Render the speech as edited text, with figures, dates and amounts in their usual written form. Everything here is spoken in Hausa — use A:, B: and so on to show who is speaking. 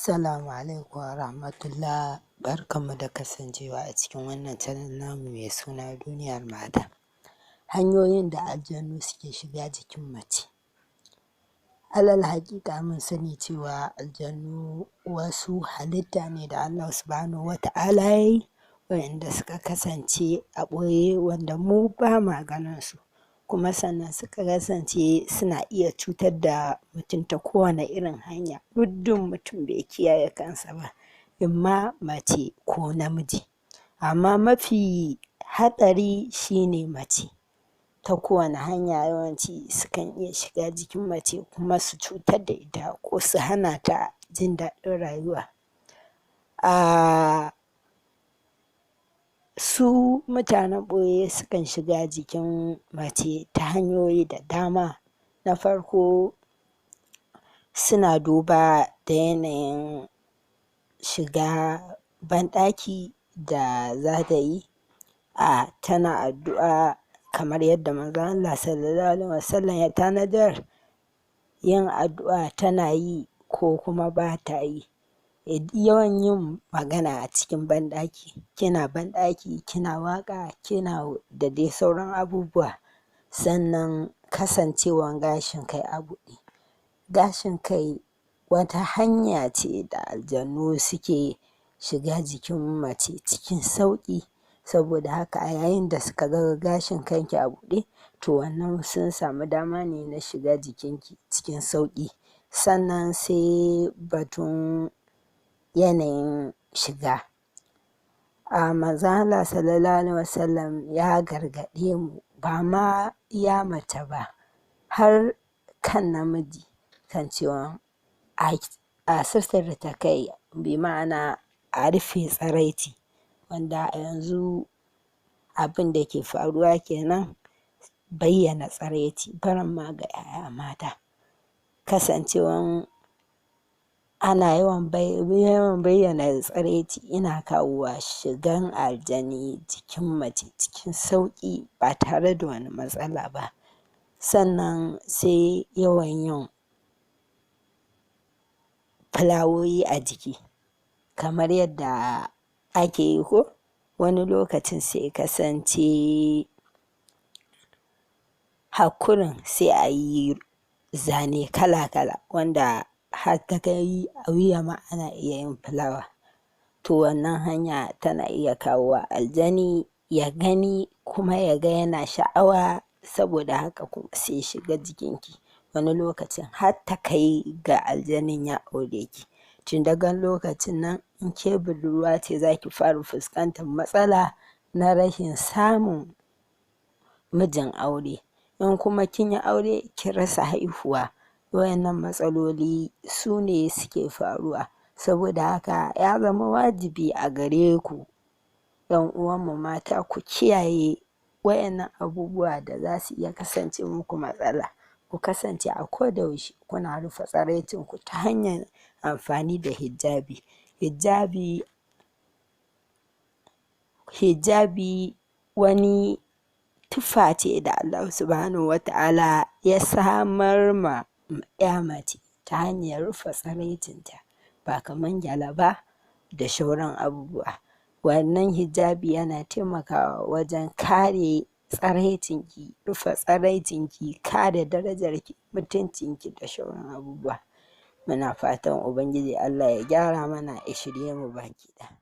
A: Assalamu alaikum wa rahmatullah. Barkanmu da kasancewa a cikin wannan channel namu mai suna Duniyar Mata. Hanyoyin da aljanu suke shiga jikin mace. Alal haƙiƙa mun sani cewa aljanu wasu halitta ne da Allah Subhanahu wa Ta'ala ya yi, waɗanda suka kasance a ɓoye, wanda mu ba ma ganin su. Kuma sannan suka kasance suna iya cutar da mutum ta kowane irin hanya, muddin mutum bai kiyaye kansa ba, imma mace ko namiji. Amma mafi hatsari shine mace. Ta kowane hanya yawanci sukan iya shiga jikin mace kuma su cutar da ita ko su hana ta jin daɗin rayuwa. Su mutanen ɓoye sukan shiga jikin mace ta hanyoyi da dama. Na farko, suna duba da yanayin shiga banɗaki da za ta yi, tana addu'a kamar yadda Manzon Allah Sallallahu Alaihi Wasallam ya tanadar, yin addu'a tana yi ko kuma ba ta yi. Yawan yin magana a cikin banɗaki, kina banɗaki kina waƙa, kina da dai sauran abubuwa. Sannan kasancewan gashin kai a buɗe. Gashin kai wata hanya ce da aljanu suke shiga jikin mace cikin sauƙi. Saboda haka a yayin da suka ga gashin kanki a buɗe, to wannan sun samu dama ne na shiga jikinki cikin sauƙi. Sannan sai batun yanayin shiga. Manzon Allah Sallallahu Alaihi Wasallam ya gargaɗe mu, ba ma iya mace ba, har kan namiji, kan cewa a suturta kai, bi ma'ana a rufe tsiraici, wanda a yanzu abin da ke faruwa kenan, bayyana tsiraici barin ma ga 'ya'ya mata. Kasancewan ana yawan bayyana tsiraici yana kawowa shigan aljani jikin mace cikin sauƙi ba tare da wani matsala ba. Sannan sai yawan yin fulawoyi a jiki, kamar yadda ake yi ko wani lokacin, sai kasance hakkurin sai a yi zane kala-kala, wanda har ta kai a wuya ma ana iya yin fulawa. To wannan hanya tana iya kawowa aljani ya gani kuma ya ga yana sha'awa, saboda haka kuma sai ya shiga jikinki. Wani lokacin har ta kai ga aljanin ya aure ki. Tun daga lokacin nan, in ke budurwa ce, za ki fara fuskantar matsala na rashin samun mijin aure. In kuma kin yi aure, ki rasa haihuwa. Waɗannan matsaloli su ne suke faruwa. Saboda haka ya zama wajibi a gare ku, 'yan uwanmu mata, ku kiyaye waɗannan abubuwa da za su iya kasance muku matsala. Ku kasance a koda yaushe kuna rufe tsiraicinku ta hanyar amfani da hijabi. Hijabi wani tufa ce da Allah Subhanahu wa Ta'ala ya samar ma 'ya mace ta hanyar rufe tsiraicinta, ba kamar gyale ba da shauran abubuwa. Wannan hijabi yana taimakawa wajen kare tsiraicinki, rufe tsiraicinki, kare darajarki, mutuncinki da shauran abubuwa. Muna fatan Ubangiji Allah ya gyara mana, ya shirye mu baki ɗaya.